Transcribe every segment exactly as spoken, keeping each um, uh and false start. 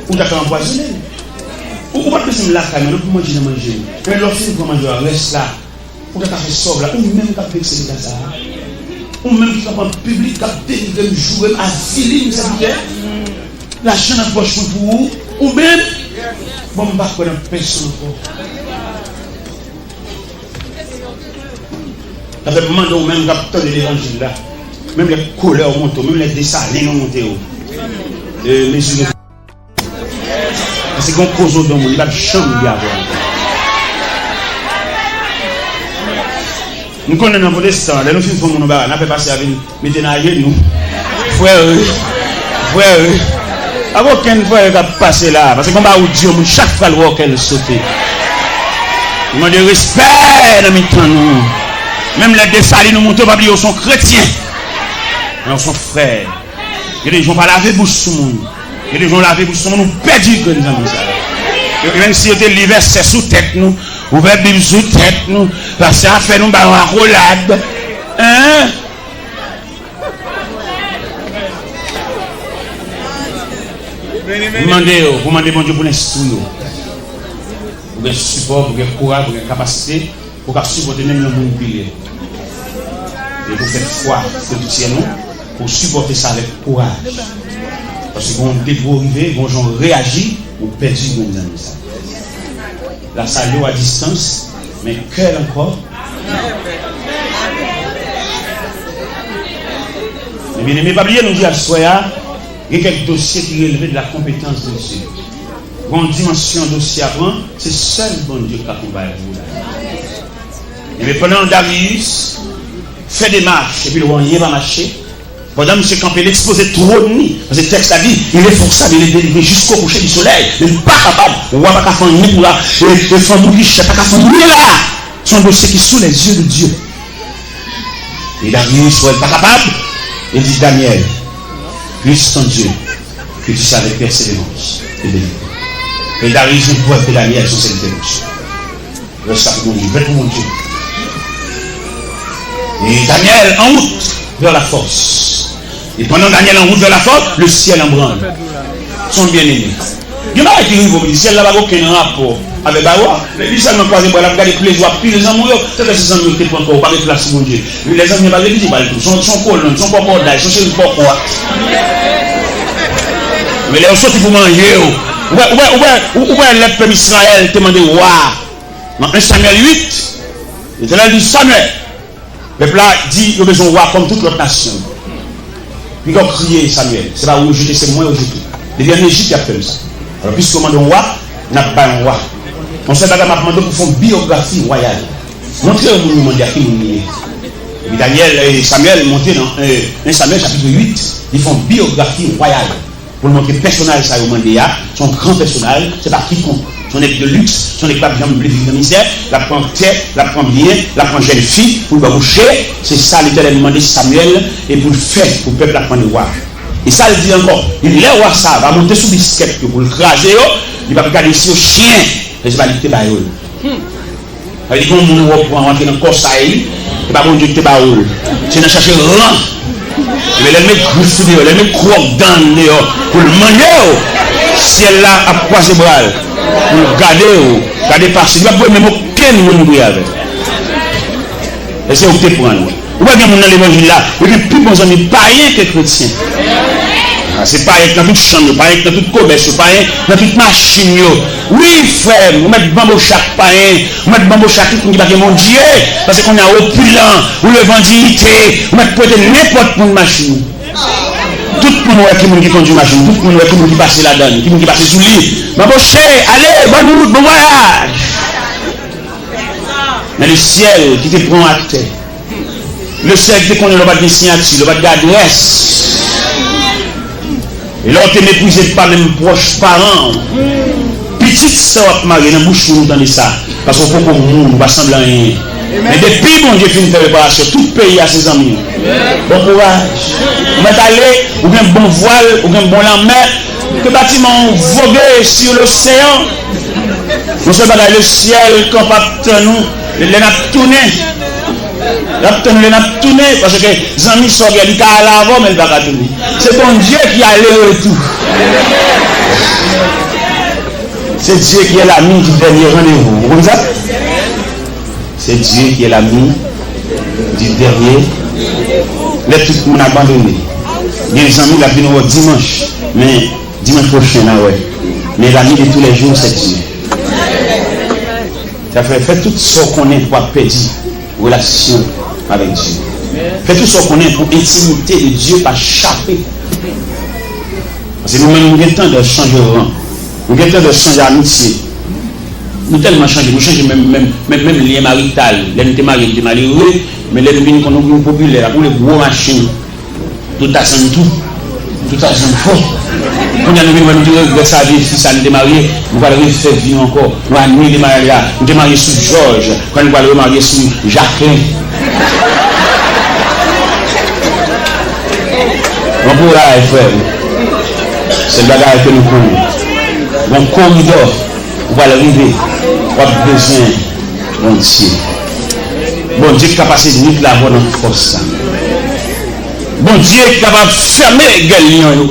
Ou ta ka anpwazonnen l. Ou, ou pa t bezwen lakay mwen non pou manje nan manje m. Men lè w fin pran manje a, rès la, ou ta ka fè sa w vle a. Ou menm k ap vekse leta sa a. Ou menm ki kanpe an piblik, k ap denigre m, joure m, avili m, sèvitè. Lajan nan pòch mwen pou ou. Ou menm. Bon, m pa kwè nan pèsonn ankò. Sa fè m mande w menm k ap tande levanjil la, menm lè Kolè w monte w, menm lè Desalin w monte w, e, mezire. Paske gen yon koze w ban moun, li p ap janm byen avè w ankò. M konnen nan pwotestan, lè nou fin fè yon moun yon bagay, n ap fè pastè a vin mete n ajenou. Frè, wi. Frè, wi. Pa gen okenn frè k ap pase la, paske konba ou di yon moun, chak fwa l wè w, kè l sote. Li mande respè nan mitan nou. Menm lè Desalin nou monte, pa bliye w se yon kretyen. Men w se yon frè. Gen de jan w pa lave bouch sou moun. Gen de jan w lave bouch sou moun, ou pèdi grenn zanmi sa. Yo, menm si yo te li vèsè sou tèt nou, ouvè Bib sou tèt nou, pastè a fè nou ba yon akolad. Hein? M mande yo, pou mande Bondye pou l enstwi yo. Pou gen sipò, pou gen kouraj, pou gen kapasite, pou w ka sipòte menm lè moun pile. E pou fè fwa, frè kretyen nou, pou w sipòte sa avèk kouraj. Paske gen yon degre w rive, gen yon jan w reyaji, ou pèdi grenn zanmi sa. La salye w a distans, men kè l ankò. Men byeneme, pa bliye nou di aswè a, gen kèk dosye ki releve de la compétence de Dieu. Gen yon dimansyon dosye a pran, se sèl Bondye k ka konbay pou ou la. Ebyen, pandan Dariyis fè demach, epi l wè anyen pa mache, pandan misye kanpe, l ekspoze twòn li, paske tèks la di, il est forçable, il est délivré jusqu'au coucher du soleil, men l pa kapab, wa pa ka fè anyen pou la, e, e fanm ki chè pa ka fè anyen la. Se yon dosye ki sou les yeux de Dieu. E Dariyis wè l pa kapab, e di, Danyèl, puisse ton Dieu, que tu sais avec persévérance et vérité. E Dariyis vin prèv ke Danyèl se yon sèvitè Bondye. Rès la pou Bondye, fèt pou Bondye. E Danyèl en route vers la force. E pandan Danyèl en route vers la force, le ciel en branle. Son byeneme. Gen bagay ki rive w, syèl la pa gen okenn rapò avèk bagay w a. Li sèlman kwaze bra l ap gade plezi w ap pile zanmi w yo. Tande si zanmi w te pran kò w, pa gen plas pou Bondye. Lè zanmi an pa gen piti bal tou. Se yon, se yon kolonn, se yon kòkòday, se yon seri kòkò a. Men lè yo soti pou manje yo, ou wè, ou wè, ou wè, ou, ou wè lè pèp Izrayèl te mande wa a nan en Samyèl uit, Letènèl di Samyèl, pèp la di yo bezwen wa kòm tout lòt nasyon yo. Piga w kriye Samyèl, se pa ou yo jete, se mwen yo jete. Depi ann Ejip, y ap fè m sa. Alò, piske w mande yon wa, n ap bay yon wa. Yon sèl bagay m ap mande w pou fè yon biyografi wayal. Montre yo moun yo mande a ki moun li ye. Epi Danyèl, e, Samyèl monte nan, e, en Samyèl chapit uit, li fè yon biyografi wayal. Pou l montre pèsonaj sa yo mande a, se yon gran pèsonaj, se pa kikonk. Se yon nèg de liks, se yon nèg k p ap janm vle viv nan mizè, l ap pran tè, l ap pran byen, l ap pran jèn fi pou l ba bouche. Se sa Letènèl mande Samyèl e pou l fè pou pèp la k mande wa. E sa l di ankò, li di, lè wa sa a va monte sou biskèt yo pou l kraze yo, li p ap gade si yo chen, men se pa li ki te ba yo l. Sa vle di gen yon moun ou wè w pran w antre nan kò sa a, e pa Bondye ki te ba ou l. Se nan chache ran. Ebyen, lè l met grif ou deyò, lè l met kwòk dan deyò pou l manje w, syèl la ap kwaze bra l pou l gade w, gade pase. Li p ap voye menm okenn moun priye avè l. E se ou ki te pran l. Ou wè gen moun nan levanjil la, yo gen pi bon zanmi payen ke kretyen. A, se payen k nan tout chanm yo, payen k nan tout komès yo, payen k nan tout machin yo. Wi, frè m, ou mèt banboche ak payen, ou mèt banboche ak tout moun ki pa gen Bondye, paske kounye a ou opilan, ou leve an diyite, ou mèt prete nenpòt moun machin ou. Tout moun wè ki moun ki kondui machin, tout moun wè ki moun ki pase ladan l, ki moun ki pase sou li. Banboche, ale, bòn wout, bon vwayaj. Men lesyèl ki te pran w ak tè. Lesyèl ki te konnen lè w pa t gen siyati, lè w pa t gen adrès. E lè w te meprize pa menm pwòch paran w. Pitit sa w ap mare nan bouch moun ou tande sa. Paske w poko moun, ou pa sanble anyen. Men depi Bondye fin fè reparasyon, tout peyi a se zanmi w. Bon kouraj. Ou mèt ale, ou gen bon vwal, ou gen bon lanmè. Ke batiman w voge sur l'océan. Yon sèl bagay, lesyèl kanpe ap tann ou lè n ap tounen. L ap tann ou lè n ap tounen, paske zanmi sa w gen, li ka ale avè w, men li pa ka tounen. Se Bondye ki ale retou. C'est Dieu qui est l'ami du dernier rendez-vous. Vous comprenez ça? C'est Dieu qui est l'ami du dernier. Lè tout moun abandone. Gen zanmi k ap vin wè w dimanch, men dimanch pwochen n a wè. Men l'ami de tous les jours, c'est Dieu. Sa fè, fè tout sa w konnen pou w pa pèdi relasyon avèk Dye. Fè tout sa w konnen pou entimite de Dye pa chape. Paske nou menm, nou gen tandans chanje ran. Nou gen tandans chanje amitye. Nou tèlman chanje, nou chanje menm, menm, menm, menm lyen marital. Lè nou te marye, nou te malere, men lè nou vin konnen nou vin popilè, ap woule gwo machin. Tout asanm tou. Tout asanm fò. Kounye a nou vin wè nou te regrèt sa vye fi sa nou te marye. Nou pral refè vi nou ankò. Nou anile maryaj la. Nou te marye sou Jòj. Kounye a nou pral remarye sou Jaklin. Bon kouraj, frè m. Sèl bagay ke nou konnen. Bon koridò. Ou pral rive. W ap bezwen Bondye. Bondye ki ka pase nwit la avè w nan fòs sa. Bondye ki kapab fèmen gèl lyon yo.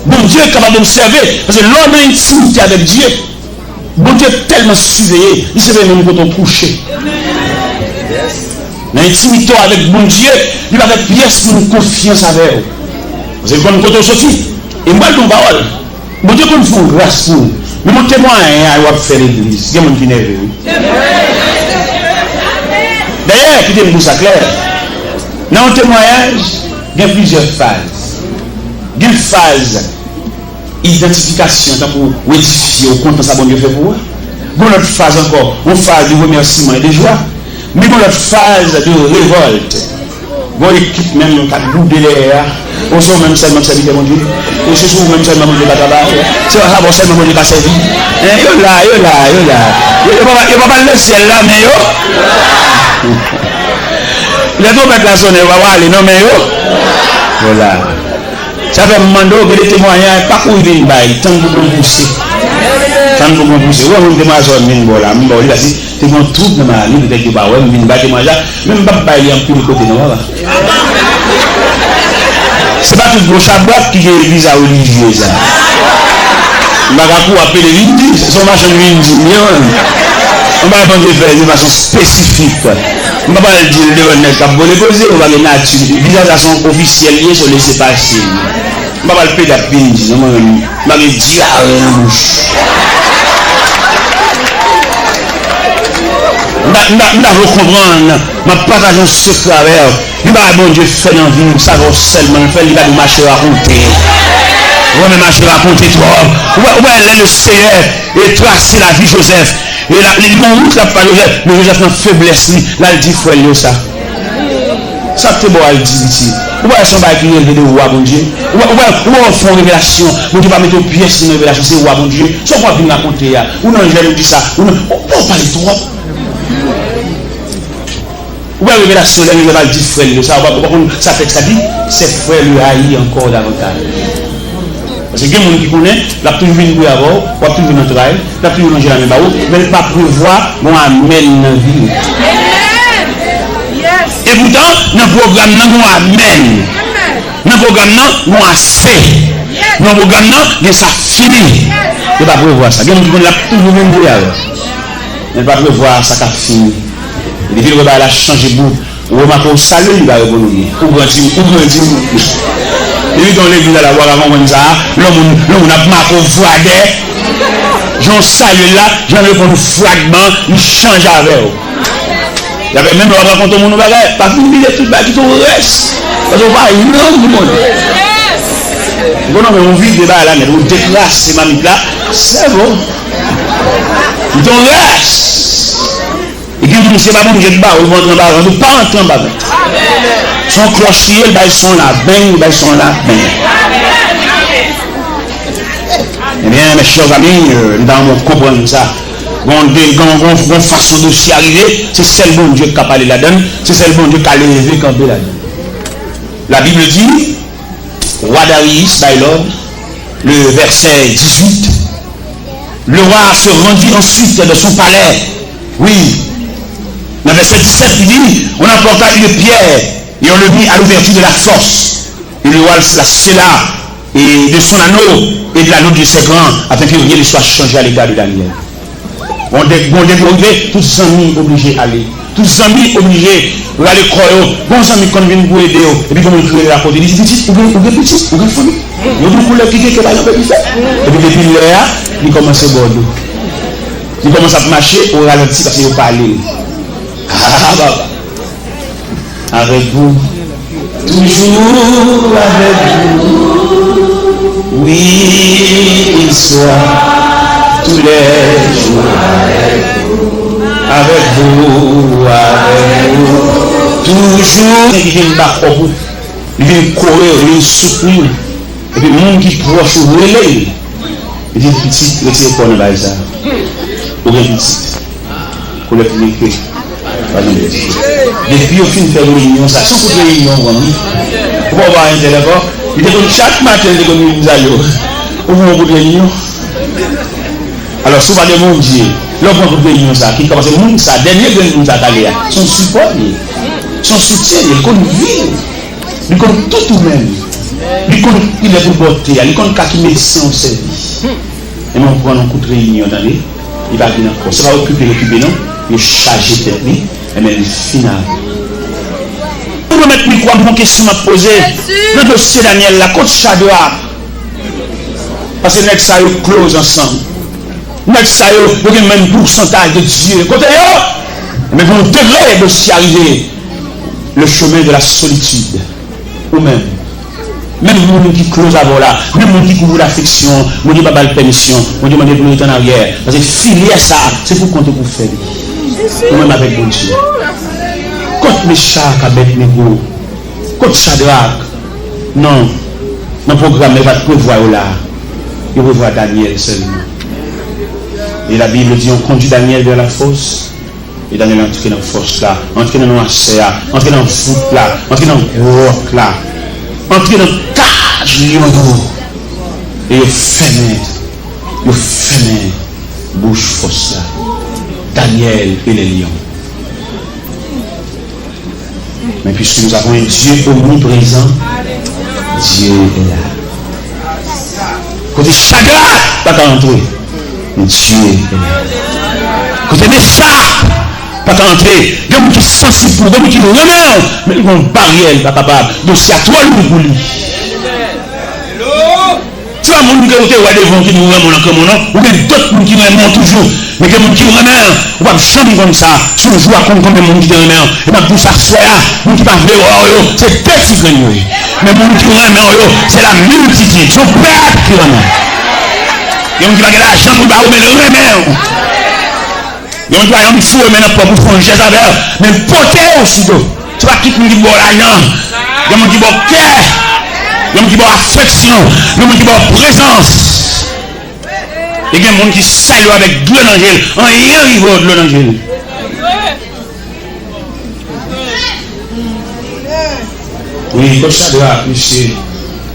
Bondye ki kapab obsève, paske lè w nan entimite avèk Dye, Bondye tèlman siveye, li siveye menm kote w kouche. Nan entimite w avèk Bondye, li pa fè pyès moun konfyans avè w. Paske li konn kote w soti. E m pral di w yon pawòl. Bondye konn fè yon gras pou ou. Men yon temwayaj w ap fè legliz. Gen moun ki nève, wi. Dayè, kite m di w sa klè. Nan yon temwayaj, gen plizyè faz. Gen faz idantifikasyon, tankou w edifye, w kontan sa Bondye fè pou ou a. Gen lòt faz ankò, yon faz de remèsiman e de jwa. Men gen lòt faz de revòlt. Gen yon ekip menm k ap boude dèyè a. O, se ou menm sèlman k sèvitè Bondye? O, se sou ou menm sèlman Bondye ka travay? Se avè w sèlman Bondye ka sèvi? Hein, yo la, yo la, yo la. Yo, yo pa, yo pa pral nan syèl la, men yo. Lè twonpèt la sonnen, yo pa prale, non, men yo. Yo la. Sa fè m mande w, gen de temwayaj, pa kouri vin bay, tann pou konn pouse. Tann pou konn pouse. Ou wè moun temwayaj sa w vin bò la, m ba w li, paske te gen yon twoub nan Miami, petèt yo pa wè m vin bay temwayaj la, men m p ap bay li anpil kote non, papa. Se pa tout gwo chabrak ki gen legliz a relijye sa. M pa ka kouri ap pede vin di, se yon machann vin di m, yo menm. M pa konn fè yon fason espesifik. M pa pral di l devan nèg k ap vole koze, ou pa gen nati. Vizaj la se yon ofisyèl li ye, se yon lese pase li. M pa pral pede ap vin di non, mwen menm, m pa gen dyare nan bouch. M ta, m ta, m ta vle w konprann, m ap pataje yon sekrè avè w. Li pa Bondye fè nan vi w, sa fè w sèlman l fè, li pa di mache rakonte. Ou renmen mache rakonte twòp. Ou wè, ou wè, lè le Seyè e trase lavi Jozèf, e la, li gen yon wout l ap fè Jozèf, men Jozèf nan feblès li, l al di frè l yo sa. Sa k te ba w al di pitit? Ou pa wè se yon bagay ki rele de wa Bondye? Ou pa, ou pa, ou pa wè w fè yon revelasyon, Bondye pa mete w pyès nan revelasyon, se wa Bondye. Sa w ap vin rakonte a? Ou nan jèn, ou di sa, ou nan, ou, ou pale twòp. Ou wè revelasyon, lè Jozèf al di frè l yo sa, ou pa, ou pa konn sa tèks la di? Ses frères le haïrent encore davantage. Paske gen moun ki konnen, l ap toujou vin kouri avè w, w ap toujou nan tray, l ap toujou lonje lamen ba ou, men l pa prevwa gon amèn nan vi w. Epoutan, nan pwogram nan gon amèn. Nan pwogram nan gon ase. Nan pwogram nan, gen sa fini. Yo pa prevwa sa. Gen moun ki konnen l ap toujou vin kouri avè w. Men l pa prevwa sa k ap fini. Depi l wè bagay la chanje bout, ou remake w salye l, li pa reponn ou byen. Ou grandi, ou grandi. Depi gen yon legliz la, ou pa ka konprann sa. Lè moun, lè moun ap make w vwadè, jan w salye l la, jan l reponn ou fwadman, li chanje avè w. Y ap menm lè w ap rakonte yon moun yon bagay, pa fin bliye tout bagay, kite w rès. Paske w pa yon moun. Ou konnen men ou vide bagay la nèt, ou dekrase mamit la, sèvo. Kite w rès. E gen moun se pa Bondye k ba ou, ou antre anba vant, ou pa antre anba vant. Se yon klòch li ye, l bay son la, beny, li bay son la, beny. Ebyen, mes chers amis, euh, m ta renmen w konprann sa. Gon de, gon, gon, gon fason dosye a rive, se sèl Bondye k ka pale ladann, se sèl Bondye k ka leve kanpe ladann. La Bible dit, roi Darius bay lòd, le verset dix-huit, le roi se rendit ensuite dans son palais. Oui. Nan vèsè disèt, li di, on apporta une pierre et on le mit à l'ouverture de la fosse. Et le roi la scella et de son anneau et de l'anneau de ses grands, afin que rien ne soit changé à l'égard de Daniel. Bon, dè, bon, dè rive, tout zanmi oblije ale. Tout zanmi oblije rale kò yo. Bon zanmi konn vin pou ede yo. Epi gon moun ki rele l akote, li di, "Pitit, ou gen, ou gen pitit, ou gen fanmi?" Yo di, "Koulè ki gen kè pa janbe dife." Epi depi lè a, li kòmanse bò dlo. Li kòmanse ap mache o ralanti paske yo pale l. Ah, papa. Avec vous, toujours avec vous. Oui, il soit tous les jours avec vous. Avec vous, avec vous. Toujours. Li vin ba kò pou, li vin kore, li vin soutni. Epi moun ki pwòch ou rele l. Li di, "Pitit, retire kò w nan bagay sa a. Ou gen pitit." Koulè ki gen kè pa janbe dife. Depi yo fin fè reyinyon sa, se yon kout reyinyon w pran, wi. Ou pa wè entèl ankò? Li te konn chak maten, li te konn vin di sa yo. Ou pran yon kout reyinyon. Alò, si w pa gen Bondye, lè w pran kout reyinyon sa, ki kòmanse moun sa, dènye grenn moun sa k ale a, se yon sipò li ye. Se yon soutyen li ye, li konn vi w. Li konn tout ou menm. Li konn kilè pou l bò tè a. Li konn ka ki medsen ou sèvi. Enben, ou pran yon kout reyinyon, tande. Li pa vin ankò. Se pa okipe l okipe, non. Yo chaje tèt li. Enben, li fin avè. Ou remèt mikwo a, m gon kesyon m ap poze. Nan dosye Danyèl la, kot Chadrak? Paske nèg sa yo close ansanm. Nèg sa yo, yo gen menm pousantaj de Dye. Kote yo? Men pou nou degle dosye a rive le chemin de la solitude. Ou menm. Menm moun ki close avè w la, menm moun ki kouvri w d'afeksyon, Bondye pa ba l pèmisyon, Bondye mande pou l ret annaryè. Paske filyè sa, se pou kont ou pou fè li. Ou menm avèk Bondye. Kot Mechak, Abèdnego? Kot Chadrak? Non. Nan pwogram nan, yo pa t prevwa yo la. Yo prevwa Danyèl sèlman. E la Bib di, on kondui Danyèl vè la fòs. E Danyèl antre nan fòs la, antre nan nwasè a, antre nan vout la, antre nan gwòt la, antre nan kaj lyon yo. E yo fèmen, yo fèmen bouch fòs la. Daniel et les lions. Mais puisque nous avons un Dieu omniprésent, Dieu est là. Kote Chadrak pa ka antre, men Dieu est là. Kote Mechak pa ka antre, gen moun ki sansib pou, gen moun ki renmen w, men li gen yon baryè, li pa kapab. Dosye a twò lou pou li. Se pa moun ke ou te wè devan w ki di ou renmen w nan kòman w non. Ou gen dòt moun ki renmen w toujou. Men gen moun ki renmen w, ou p ap janm konn sa. Si yon jou w a konn konbyen moun ki te renmen w. E m ap di w sa aswè a, moun ki pa vle wè w yo, se de ti grenn yo ye. Men moun ki renmen w yo, c'est la multitude. Se yon pèp ki renmen w. Gen moun ki pa gen lajan pou ba ou, men l renmen w. Gen moun ki pa janm foure men nan pòch pou fè yon jès avè w, men l pote w sou do. Se pa tout moun ki ba w lajan. Gen moun ki ba w kè. Gen moun ki ba w afeksyon. Gen moun ki ba w prezans. E gen moun ki salye w avèk dlo nan je l. Anyen rive w, dlo nan je l. Wi, kot Chadrak, mesye?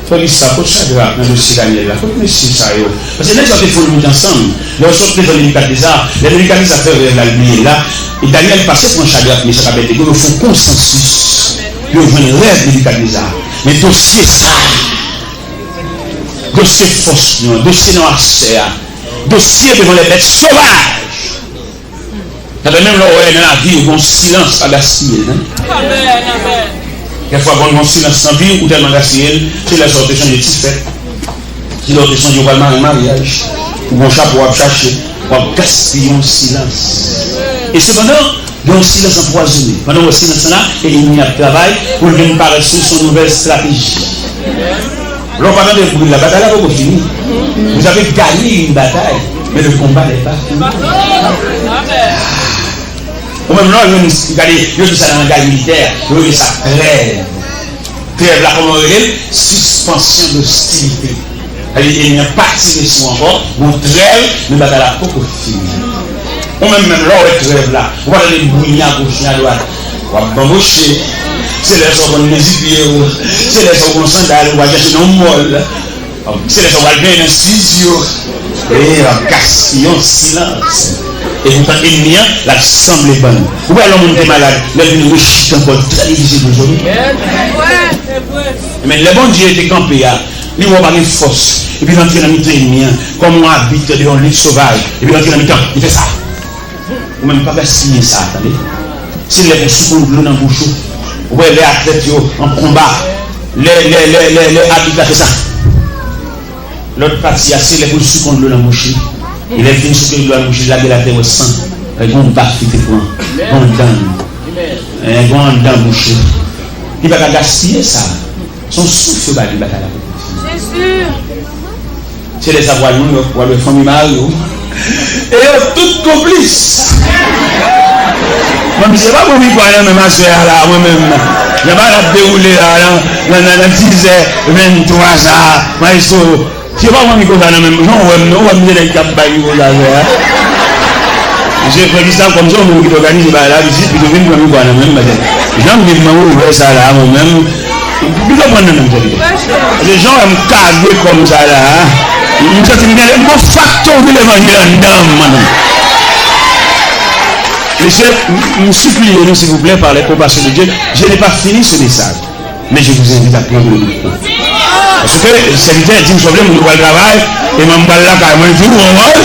Fè lis la, kot Chadrak nan dosye Danyèl la? Kot mesye sa yo? Paske nèg sa yo te fè yon lwit ansanm. Lè yo sot devan Nebikadneza, lè Nebikadneza fè rèv la, li bliye l la, e Danyèl pase pran Chadrak, Mechak, Abèdnego, yo fè yon konsansis pou yo jwenn rèv Nebikadneza. Men dosye sa a, dosye fòs nou an, dosye nan asè a, dosye devan lè bèt sovaj. Sa fè menm lè w wè nan lavi w gen yon silans, pa gaspiye l, non. Kèk fwa bon, gen yon silans nan vi w, ou tèlman gaspiye l, se lè sa w te chanje ti fèt, se lè w te sonje w pral mare maryaj, ou gen yon chapo w ap chache, w ap gaspiye yon silans. E sepandan, gen yon silans anpwazonnen. Pandan w wè silans lan la, e ènmi an ap travay pou l vin parèt sou w, se yon nouvèl estrateji. Lè w pa tande bri la, batay la poko fini. Vous avez gagné une bataille, mais le combat n'est pas fini. Ou menm lè w jwenn, gade, yo di sa nan langaj militè, yo rele sa trèv. Trèv la, kòman yo rele l? Suspension d'hostilité. Sa vle di ènmi an pa tire sou w ankò, gon trèv, men batay la poko fini. Ou menm, menm lè w wè trèv la, ou pa tande bri ni agoch ni adwat. W ap banboche. Se lè sa w konn mezi pye w. Se lè sa w gon sandal, ou pral chache nan yon mòl. Se lè sa w pral benyen nan estidyo. E w ap gaspiye yon silans. E poutan ènmi an, l ap sanble ban nou. Ou wè lè yon moun te malad, lè l vin rechite ankò, l trè difisil pou l sove. Men lè Bondye te kanpe a, Li wè w pa gen fòs, epi l antre nan mitan ènmi an, kòm yon abit de yon lit sovaj, epi l antre nan mitan, li fè sa. Ou menm pa gaspiye sa, tande. Se lè pou w souke dlo nan bouch ou. Ou wè lè atlèt yo an konba, lè, lè, lè, lè, lè abit la fè sa. Lòt pati a, se lè pou l souke dlo nan bouch li. E lè l fin souke dlo nan bouch li, lage l atè, wè san. Gen yon baf li te pran. Gen yon dan. Gen yon dan bouch li. Li pa ka gaspiye sa. Se yon souf yo ba li batay la pou kontinye. Se lè sa pral nou, yo pral wè fanmi mari yo. E yo tout konplis. Mwen, se pa bon mikwa nan men m aswè a la, mwen menm. Jan bagay la ap dewoule la, nan, nan, nan, nan dizè venntwa sa, maestro. Se pa bon mikwa sa nan men m, jan w wè m, non, w wè m se nèg k ap bay mikwa sa aswè a. Mesye Francky sa, kòm se yon moun ki te òganize bagay la, pitit, pito vin pran mikwa nan men m, paske jan m vin nan ouvè sa la, mwen menm, pito pran nan men m, sèvitè. Paske jan w wè m kage kò m sa la, m santi m gen, m gon faktori levanjil anndan m, mwen menm. Mesye, m, m sipliye nou, silvouplè, par les compassions de Dieu, je n'ai pas fini ce message. Men je vous invite à prendre le micro. Paske sèvitè di m, "Souple, mwen pral travay, e mwen pral lakay mwen tou, ou konprann?"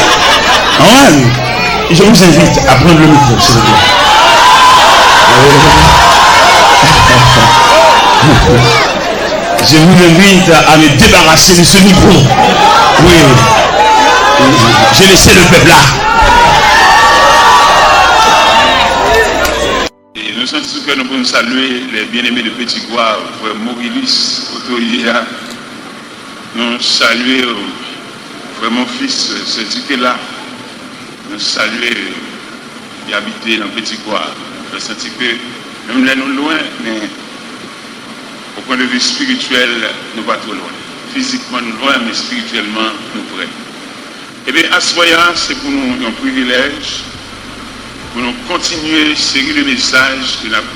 Ou konprann? Je vous invite à prendre le micro, s'il vous plaît. Je vous invite à me débarrasser de ce micro. Oui. J'ai laissé le peuple là. E nou santi sou kè nou pou nou salye les bien-aimés de Petit Goâve, frè Morilis, kote w ye a. Nou salye w, frè Monfis, sè Dikela. Nou salye w, ki abite nan Petit Goâve. Nou fè santi ke, menm lè nou lwen, men, au point de vue spirituel, nou pa twò lwen. Fizikman, nou lwen, men espirityèlman, nou prè. Ebyen, aswè a, se pou nou yon privilèj pou nou kontinye seri de mesaj ke n ap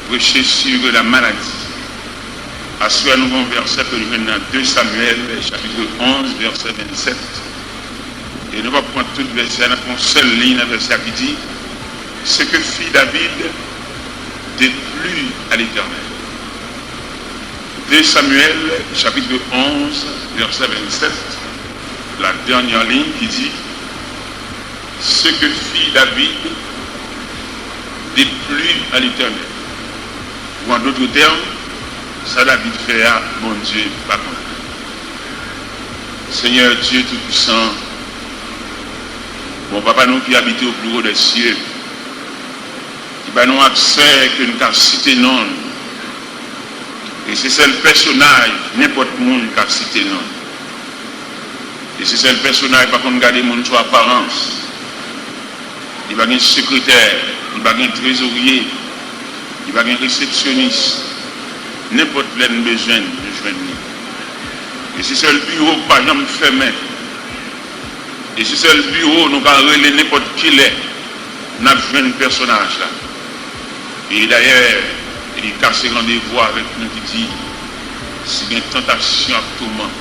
preche sur la maladie. Aswè a, nou gen yon vèsè ke nou jwenn nan de Samyèl, chapit onz, vèsè vennsèt. E nou p ap pran tout vèsè a, n ap pran yon sèl liy nan vèsè a ki di, Ce que fit David déplut à l'Éternel. De Samyèl, chapit onz, vèsè vennsèt, la dènyè liy ki di, Ce que fit David déplut à l'Éternel. Ou an dòt tèm, sa David fè a, Bondye pa kontan. Senyè Dye Toupisan, bon Papa nou ki abite au plus haut des cieux, ki ba nou aksè ke n ka site non l. E se sèl pèsonaj, nenpòt moun ka site non l. E se sèl pèsonaj pa konn gade moun sou aparans. Li pa gen sekretè, li pa gen trezorye, li pa gen resepsyonis. Nenpòt lè n bezwen l, nou jwenn li. E se sèl biwo k pa janm fèmen. E se sèl biwo nou ka rele nenpòt kilè n ap jwenn pèsonaj la. E dayè, li kase randevou avèk nou ki di, si gen tantasyon ak touman,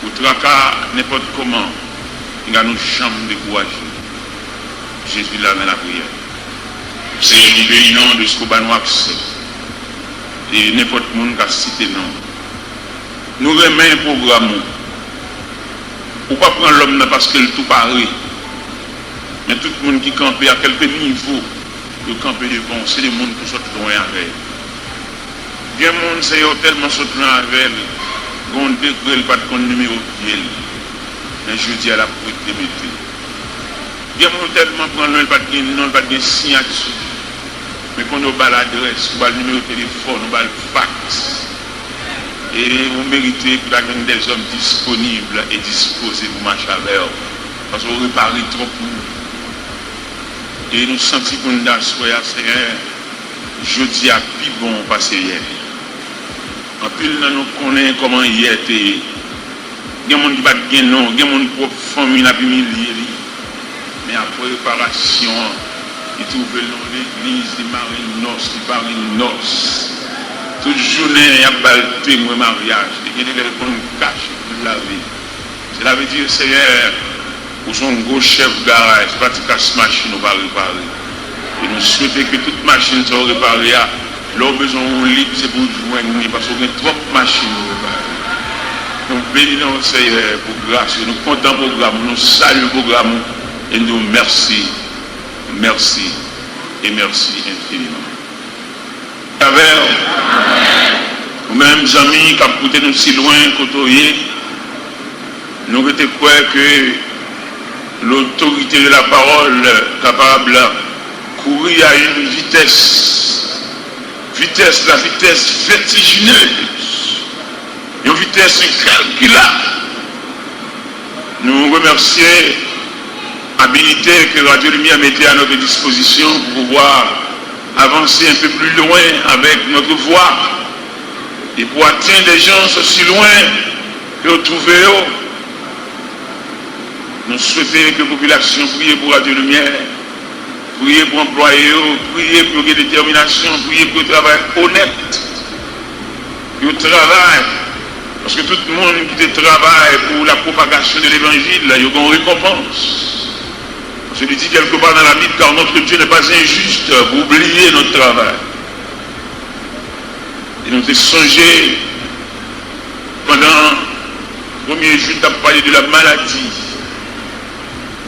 ou traka nenpòt kòman, piga nou janm dekouraje. Jezi la nan lapriyè. Senyè, nou beni w de ske w ba nou aksè. E nenpòt moun ka site non w. Nou renmen pwogram ou. Ou pa pran lòm nan paske l tou pare. Men tout moun ki kanpe a kèlke nivo, yo kanpe devan w, se de moun k ou sot lwen avè yo. Gen moun, Senyè, w tèlman sot lwen avè l, gen yon degre l pa t konn nimewo pye l. Men jodi a, l ap rete mete. Gen moun w tèlman pran lwen, l pa t gen non, l pa t gen siyati. Men kounye a w ba l adrès, ou ba l nimewo telefòn, ou ba l faks. E ou merite pou ta jwenn dèzòm disponib e dispoze pou mache avè w. Paske w repare twòp moun. E nou santi pou n aswè a, Senyè, jodi a pi bon pase yè. Anpil nan nou konnen kòman yè te ye. Gen moun ki pa t gen non, gen moun pwòp fanmi l ap imilye li. Men apre reparasyon an, li twouve l nan yon legliz, li mare nòs, li pare nòs. Tout jounen, y ap ba l temwen maryaj. Li gen de lè l konn kache pou l lave. Sela vle di, Senyè, ou se yon gwo chèf garaj, se pa ti kas machin ou pa repare. E nou swete ke tout machin sa w repare a, lè w bezwen yon lib, se pou w jwenn li, paske w gen twòp machin pou repare. Nou beni non w, Seyè, pou gras ou. Nou kontan pwogram ou, nou salye pwogram ou, e nou di w mèsi, mèsi e mèsi enfiniman. Avè w, ou menm zanmi k ap koute nou si lwen kote w ye, nou rete kwè ke l'autorité de la parole kapab kouri à une vitesse, vitès, la vitès vètijinez, yon vitès enkalkilab. Nou remèsye abilite ke Radio Lumière mete à notre disposition pour pouvoir avancer un peu plus loin avec notre voix et pour atteindre des gens aussi loin ke yo twouve yo. Nou swete ke popilasyon priye pou Radio Lumière, priye pou anplwaye yo, priye pou yo gen detèminasyon, priye pou yo travay onèt, pou yo travay, paske tout moun ki te travay pour la propagation de l'évangile, yo gen yon rekonpans. Paske li di quelque part dans la Bible, car notre Dieu n'est pas injuste pour oublier notre travail. E nou te sonje pandan premye jou, n t ap pale de la maladi.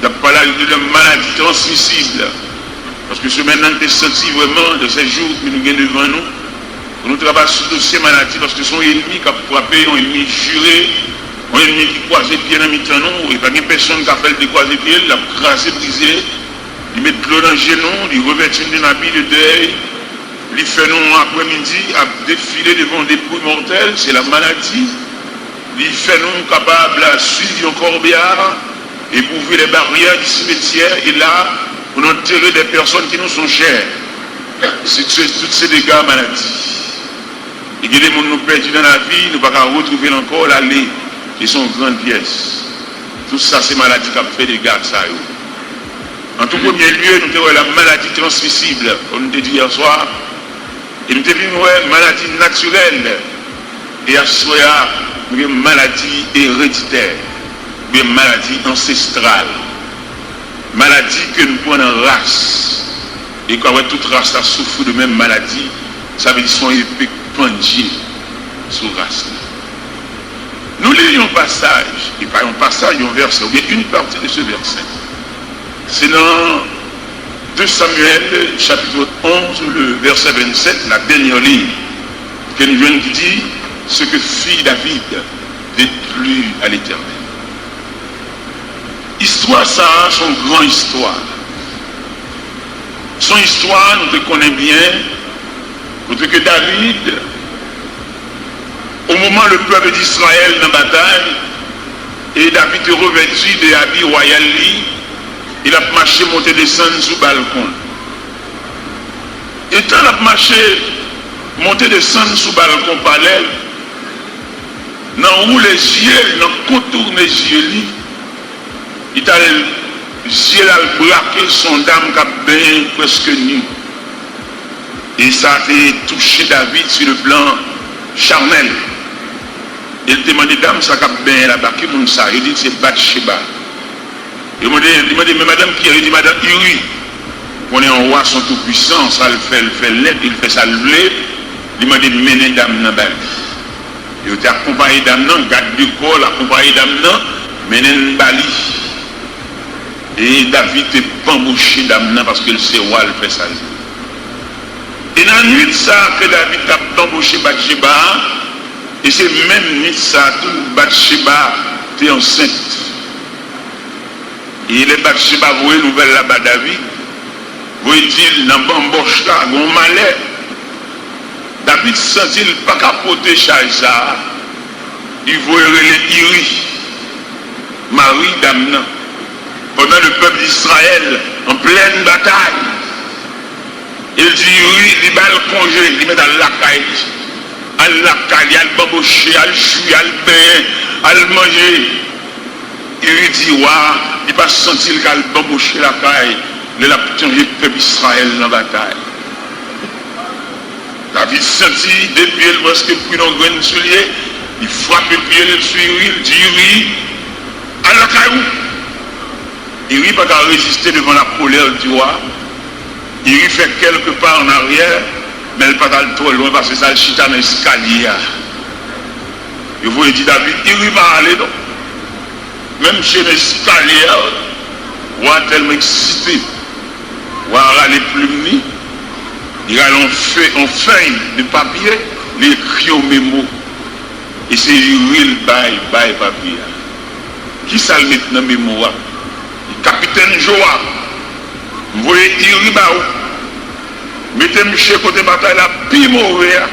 N ap pale de la maladi transmisib. Paske semèn nan, n te santi vrèman, dans ces jours ke nou gen devan nou, pou nou travay sou dosye maladi, paske se yon enmi k ap frape, yon enmi jire, yon enmi ki kwaze pye nan mitan nou, e pa gen pèsonn k ap fè l dekwaze pye l, l ap kraze, brize, li met dlo nan je nou, li revèti nou de nabi, de dèy, li fè nou aprèmidi ap defile devan yon depri mòtèl, se la maladi. Li fè nou kapab swiv yon kòbyay e pou ouvri lè baryè di simetyè e la pou nou antere dè pèsonn ki nou son chè. Se, se, tout se dega maladi. E gen de moun nou pèdi nan lavi, nou pa ka retwouve l ankò, l ale. E se yon gran pyès. Tout sa se maladi k ap fè dega sa yo. An tou premye lye, nou te wè la maladi transmisib, kòm nou te di yè swa, e nou te vin wè maladi natirèl. E aswè a, nou gen maladi ereditè, oubyen maladi ansestral. Maladi ke nou pran nan ras. E ka wè tout ras la soufri de menm maladi, sa vle di se yon epe k pandye sou ras la. Nou li yon pasaj, e pa yon pasaj, yon vèsè, oubyen une partie de ce verset. Se nan deux Samuel, chapitre onze, le verset vingt-sept, la dernière ligne, ke nou jwenn ki di, ce que fit David déplut à l'Éternel. Istwa sa a se yon gran istwa. Se yon istwa nou te konnen byen, kote ke David, au moment le peuple d'Israël nan batay, e David te revèti de abi wayal li, e l ap mache monte desann sou balkon. Etan l ap mache monte desann sou balkon palè l, nan woule zye l, nan kontoune zye li, li t al, zye l al brake sou yon dam k ap benyen prèske ni. E sa te touche David sur le plan charnel. E l te mande dam sa k ap benyen la, ba ki moun sa? Yo di l se Batcheba. Yo mande, li mande, men madanm kiyès? Li di madanm Iri. Konnen yon wa se yon toupwisan, sa l fè, l fè l nèt, e l fè sa l vle. Li mande mennen dam nan ba li. Yo te akonpaye dam nan, gad de kò l akonpaye dam nan, mennen l ba li. E David te banboche dam nan paske l se wa, l fè sa l vle. E nan nwit sa a ke David t ap banboche Batcheba a, e se menm nwit sa a tou Batcheba te ansent. E lè Batcheba voye nouvèl la ba David, voye di l nan banbòch la gen yon malè. David santi l pa ka pote chaj sa a, li voye rele Iri, mari dam nan, pandan le pèp d'Israël an plèn batay. E l di Iri, li ba l konje, li mèt al lakay li. Al lakay li, al banboche, al jwi, al benyen, al manje. Iri di wa a, li pa santi l ka al banboche lakay lè l ap chanje pèp Izrayèl nan batay. David santi de pye l prèske pran yon grenn soulye, li frape pye l sou Iri, li di Iri, al lakay ou. Iri pa ka reziste devan lakolè di wa. Iri fè kèlke pa an aryè, men l pa t al twò lwen paske sa l chita nan eskalye a. Yo voye di David, Iri pa ale non. Men misye nan eskalye a, wa tèlman eksite, wa rale plim li, li rale yon fe-, yon fèy de papye, li ekri yon memo. E se Iri l bay, bay papye a. Kisa l met nan memo a? Li, Kapitèn Jowab, m voye Iri ba ou. Mete misye kote batay la pi move a.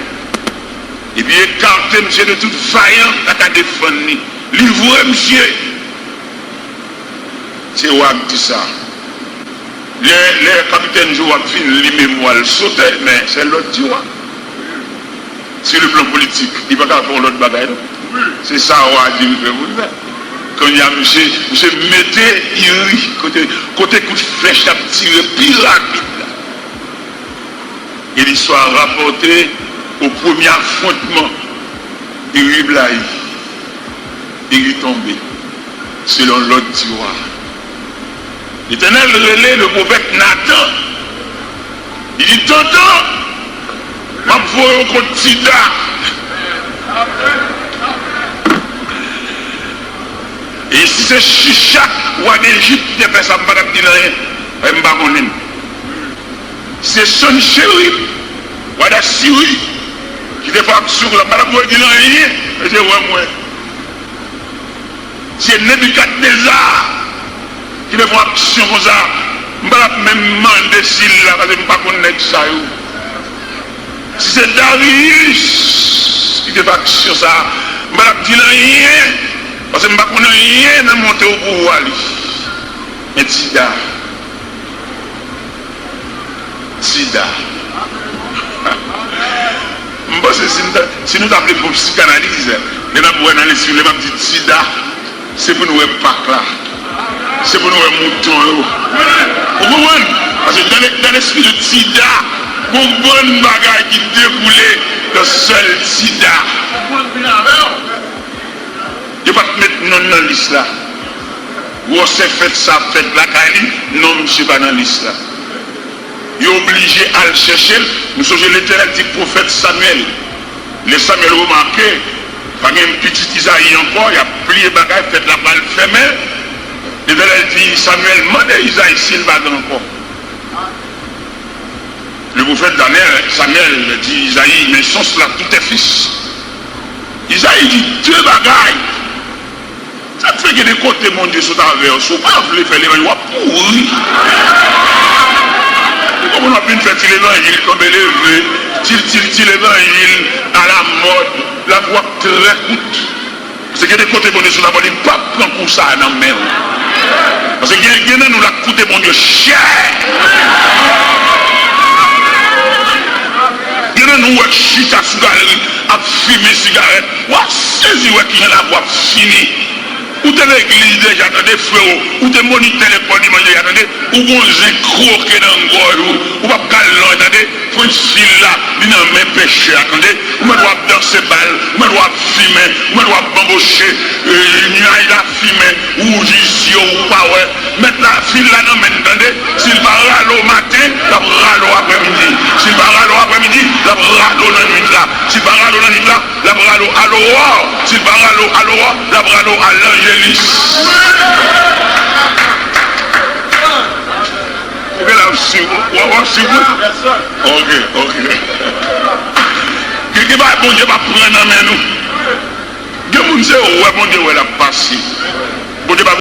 Epi ekate misye de tout vayan k ta ka defann li. Livre misye. Se wa k di sa. Lè, lè kapitèn Jowab fin li memwa l sote, men se lòd di wa. Sou le plan politik, li pa ka fè yon lòt bagay non. Se sa wa di l fè pou l fè. Kounye a, misye, misye mete Iri kote, kote kout flèch t ap tire pi rapid la. E listwa rapòte, o premye afwontman, Iri blayi, Iri tonbe, selon lòd di wa. Letènèl rele le pwofèt Natan. Li di, Tantan, m ap voye w kont Tida. E si se Chichak, wa Dejip, ki te fè sa, m pa t ap di l anyen, paske m pa konnen l. Si se Sancherib, wa Dasiri, ki te fè aksyon la, m pa t ap voye di l anyen, mesye wè mwen. Si se Nebikadneza ki te fè yon aksyon konsa, m pa t ap menm mande si l la, paske m pa konn nèg sa yo. Si se Dariyis ki te fè aksyon sa, m pa t ap di l anyen, paske m pa konn anyen nan monte o pouvwa li. Men Tida, Tida. M panse si n ta, si nou ta vle fè yon psikanaliz, lè n ap wè nan lespri, lè m ap di Tida, se pou nou wè pak la. Se pou nou wè mouton yo. Ou konprann? Paske dans le, dans l'esprit de Tida, gon bann bagay ki dekoule nan sèl Tida. Yo pa t met non l nan lis la. Gwosè fèt sa fèt lakay li, non misye pa nan lis la. Yo oblije al chèche l. Nou sonje Letènèl di pwofèt Samyèl, lè Samyèl remake pa gen pitit Izayi ankò, y ap pliye bagay, fèt la pral fèmen. Letènèl di Samyèl, mande Izayi si l pa gen ankò. Le pwofèt Danyèl, Samyèl di Izayi, men sons la, tout est fils. Izayi di de bagay. Sa k fè gen de kote Bondye sot avè w, si w pa vle fè levanjil, w ap pouri. Ou konprann, w ap vin fè ti levanjil kanpe leve, ti, ti, ti levanjil alamòd, lavi w ap trè kout. Paske gen de kote Bondye sot avè w, li p ap pran kou sa a nan men w. Paske gen, gen nan nou l ap koute Bondye chè. Gen nan nou w ap chita sou galri, ap fimen sigarèt. W ap sezi wè kijan lavi w ap fini. Ou te legliz deja, tande, frewo. Ou te monitè lekòl dimanch deja, tande. Ou gon zen kwoke nan gòj ou. Ou p ap ka al lwen, tande. Frans fil la, li nan men pechè a, tande. Ou mèt w ap danse bal, ou mèt w ap fimen, ou mèt w ap banboche, e, nyaj la fimen, ou wouji zye w, ou pa wè. Mèt la, fil la nan men l, tande. Si l pa rale w maten, l ap rale w aprèmidi. Si l pa rale w aprèmidi, l ap rale w nan nwit la. Si l pa rale w nan nwit la, l ap rale w alowò. Si l pa rale w alowò, l ap rale w a lanjelis. Ou gen la ap swiv, w ap, w ap swiv wi. Ok, ok. Gen, gen bagay Bondye p ap pran nan men nou. Gen moun se wè Bondye wè l ap pase. Bondye pa